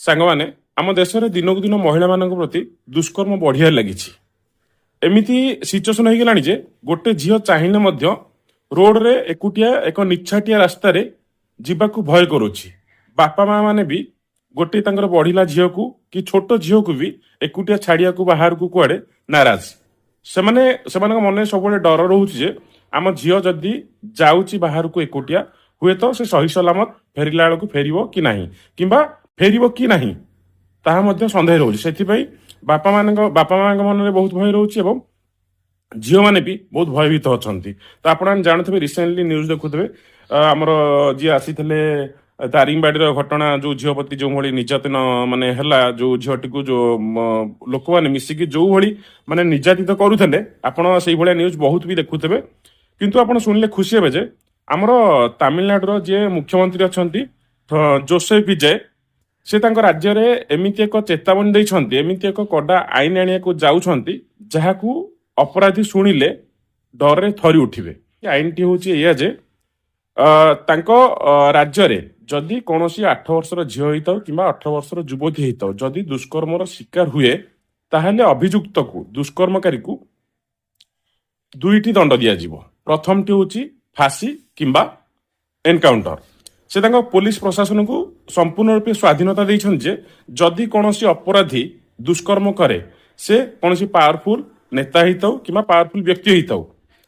ସାଙ୍ଗମାନେ, ଆମ ଦେଶରେ ଦିନକୁ ଦିନ ମହିଳାମାନଙ୍କ ପ୍ରତି ଦୁଷ୍କର୍ମ ବଢିବାରେ ଲାଗିଛି। ଏମିତି ସିଚୁଏସନ ହେଇଗଲାଣି ଯେ ଗୋଟେ ଝିଅ ଚାହିଁଲେ ମଧ୍ୟ ରୋଡରେ ଏକୁଟିଆ ଏକ ନିଛାଟିଆ ରାସ୍ତାରେ ଯିବାକୁ ଭୟ କରୁଛି। ବାପା ମା ମାନେ ବି ଗୋଟେ ତାଙ୍କର ବଢିଲା ଝିଅକୁ କି ଛୋଟ ଝିଅକୁ ବି ଏକୁଟିଆ ଛାଡିବାକୁ ବାହାରକୁ କୁଆଡେ ନାରାଜ। ସେମାନେ ସେମାନଙ୍କ ମନରେ ସବୁବେଳେ ଡର ରହୁଛି ଯେ ଆମ ଝିଅ ଯଦି ଯାଉଛି ବାହାରକୁ ଏକୁଟିଆ, ହୁଏତ ସେ ସହି ସଲାମତ ଫେରିଲା ବେଳକୁ ଫେରିବ କି ନାହିଁ କିମ୍ବା ଫେରିବ କି ନାହିଁ, ତାହା ମଧ୍ୟ ସନ୍ଦେହ ରହୁଛି। ସେଥିପାଇଁ ବାପା ମାଙ୍କ ମନରେ ବହୁତ ଭୟ ରହୁଛି ଏବଂ ଝିଅମାନେ ବି ବହୁତ ଭୟଭୀତ ଅଛନ୍ତି। ତ ଆପଣମାନେ ଜାଣୁଥିବେ, ରିସେଣ୍ଟଲି ନ୍ୟୁଜ ଦେଖୁଥିବେ, ଆମର ଯିଏ ଆସିଥିଲେ ଦାରିଙ୍ଗବାଡ଼ିର ଘଟଣା, ଯୋଉ ଝିଅ ପ୍ରତି ଯୋଉଭଳି ନିର୍ଯାତନା ମାନେ ହେଲା, ଯୋଉ ଝିଅଟିକୁ ଯୋଉ ଲୋକମାନେ ମିଶିକି ଯୋଉଭଳି ମାନେ ନିର୍ଯାତିତ କରୁଥିଲେ, ଆପଣ ସେଇଭଳିଆ ନ୍ୟୁଜ ବହୁତ ବି ଦେଖୁଥିବେ। କିନ୍ତୁ ଆପଣ ଶୁଣିଲେ ଖୁସି ହେବେ ଯେ ଆମର ତାମିଲନାଡୁର ଯିଏ ମୁଖ୍ୟମନ୍ତ୍ରୀ ଅଛନ୍ତି ଜୋସେଫ ବିଜୟ, ସେ ତାଙ୍କ ରାଜ୍ୟରେ ଏମିତି ଏକ ଚେତାବନୀ ଦେଇଛନ୍ତି, ଏମିତି ଏକ କଡା ଆଇନ ଆଣିବାକୁ ଯାଉଛନ୍ତି, ଯାହାକୁ ଅପରାଧୀ ଶୁଣିଲେ ଡରରେ ଥରି ଉଠିବେ। ଏ ଆଇନଟି ହଉଛି ଏଇଆ ଯେ ତାଙ୍କ ରାଜ୍ୟରେ ଯଦି କୌଣସି 8 ବର୍ଷର ଝିଅ ହେଇଥାଉ କିମ୍ବା 18 ବର୍ଷର ଯୁବତୀ ହେଇଥାଉ, ଯଦି ଦୁଷ୍କର୍ମର ଶିକାର ହୁଏ, ତାହେଲେ ଅଭିଯୁକ୍ତକୁ, ଦୁଷ୍କର୍ମକାରୀକୁ ଦୁଇଟି ଦଣ୍ଡ ଦିଆଯିବ। ପ୍ରଥମଟି ହଉଛି ଫାଶୀ କିମ୍ବା ଏନକାଉଣ୍ଟର। ସେ ତାଙ୍କ ପୋଲିସ ପ୍ରଶାସନକୁ ସମ୍ପୂର୍ଣ୍ଣ ରୂପେ ସ୍ୱାଧୀନତା ଦେଇଛନ୍ତି ଯେ ଯଦି କୌଣସି ଅପରାଧୀ ଦୁଷ୍କର୍ମ କରେ, ସେ କୌଣସି ପାୱାରଫୁଲ ନେତା ହେଇଥାଉ କିମ୍ବା ପାୱାରଫୁଲ ବ୍ୟକ୍ତି ହେଇଥାଉ,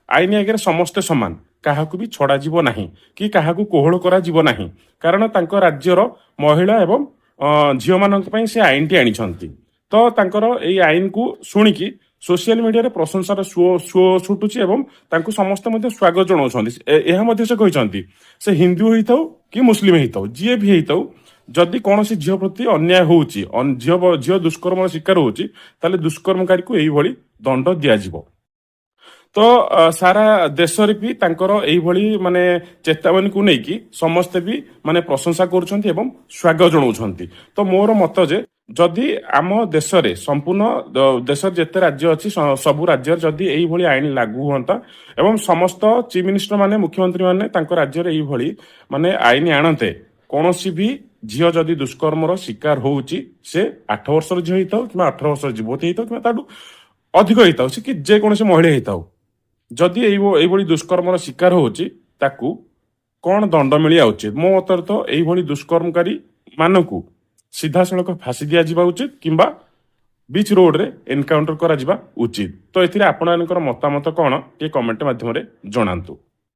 ଆଇନ ଆଗରେ ସମସ୍ତେ ସମାନ। କାହାକୁ ବି ଛଡାଯିବ ନାହିଁ କି କାହାକୁ କୋହଳ କରାଯିବ ନାହିଁ। କାରଣ ତାଙ୍କ ରାଜ୍ୟର ମହିଳା ଏବଂ ଝିଅମାନଙ୍କ ପାଇଁ ସେ ଆଇନଟି ଆଣିଛନ୍ତି। ତ ତାଙ୍କର ଏଇ ଆଇନକୁ ଶୁଣିକି ସୋସିଆଲ ମିଡିଆରେ ପ୍ରଶଂସାର ସୁଅ ସୁଅ ଛୁଟୁଛି ଏବଂ ତାଙ୍କୁ ସମସ୍ତେ ମଧ୍ୟ ସ୍ୱାଗତ ଜଣାଉଛନ୍ତି। ଏହା ମଧ୍ୟ ସେ କହିଛନ୍ତି, ସେ ହିନ୍ଦୁ ହେଇଥାଉ କି ମୁସଲିମ ହେଇଥାଉ, ଯିଏ ବି ହେଇଥାଉ, ଯଦି କୌଣସି ଝିଅ ପ୍ରତି ଅନ୍ୟାୟ ହଉଛି, ଝିଅ ଦୁଷ୍କର୍ମର ଶିକାର ହଉଛି, ତାହେଲେ ଦୁଷ୍କର୍ମକାରୀକୁ ଏଇଭଳି ଦଣ୍ଡ ଦିଆଯିବ। ତ ସାରା ଦେଶରେ ବି ତାଙ୍କର ଏଇଭଳି ମାନେ ଚେତାବନୀକୁ ନେଇକି ସମସ୍ତେ ବି ମାନେ ପ୍ରଶଂସା କରୁଛନ୍ତି ଏବଂ ସ୍ୱାଗତ ଜଣାଉଛନ୍ତି। ତ ମୋର ମତ ଯେ ଯଦି ଆମ ଦେଶରେ ସମ୍ପୂର୍ଣ୍ଣ ଦେଶରେ ଯେତେ ରାଜ୍ୟ ଅଛି, ସବୁ ରାଜ୍ୟରେ ଯଦି ଏଇଭଳି ଆଇନ ଲାଗୁ ହୁଅନ୍ତା ଏବଂ ସମସ୍ତ ଚିଫ ମିନିଷ୍ଟର ମାନେ, ମୁଖ୍ୟମନ୍ତ୍ରୀ ମାନେ ତାଙ୍କ ରାଜ୍ୟରେ ଏଇଭଳି ମାନେ ଆଇନ ଆଣନ୍ତେ, କୌଣସି ବି ଝିଅ ଯଦି ଦୁଷ୍କର୍ମର ଶିକାର ହଉଛି, ସେ 8 ବର୍ଷର ଝିଅ ହେଇଥାଉ କିମ୍ବା 18 ବର୍ଷର ଯୁବତୀ ହେଇଥାଉ କିମ୍ବା ତାଠୁ ଅଧିକ ହେଇଥାଉ, ସେ କି ଯେକୌଣସି ମହିଳା ହେଇଥାଉ, ଯଦି ଏଇଭଳି ଦୁଷ୍କର୍ମର ଶିକାର ହଉଛି, ତାକୁ କଣ ଦଣ୍ଡ ମିଳିବା ଉଚିତ? ମୋ ମତରେ ତ ଏଇଭଳି ଦୁଷ୍କର୍ମକାରୀ ମାନଙ୍କୁ ସିଧାସଳଖ ଫାଶୀ ଦିଆଯିବା ଉଚିତ କିମ୍ବା ବିଚ୍ ରୋଡରେ ଏନକାଉଣ୍ଟର କରାଯିବା ଉଚିତ। ତ ଏଥିରେ ଆପଣମାନଙ୍କର ମତାମତ କଣ, ଟିକେ କମେଣ୍ଟ ମାଧ୍ୟମରେ ଜଣାନ୍ତୁ।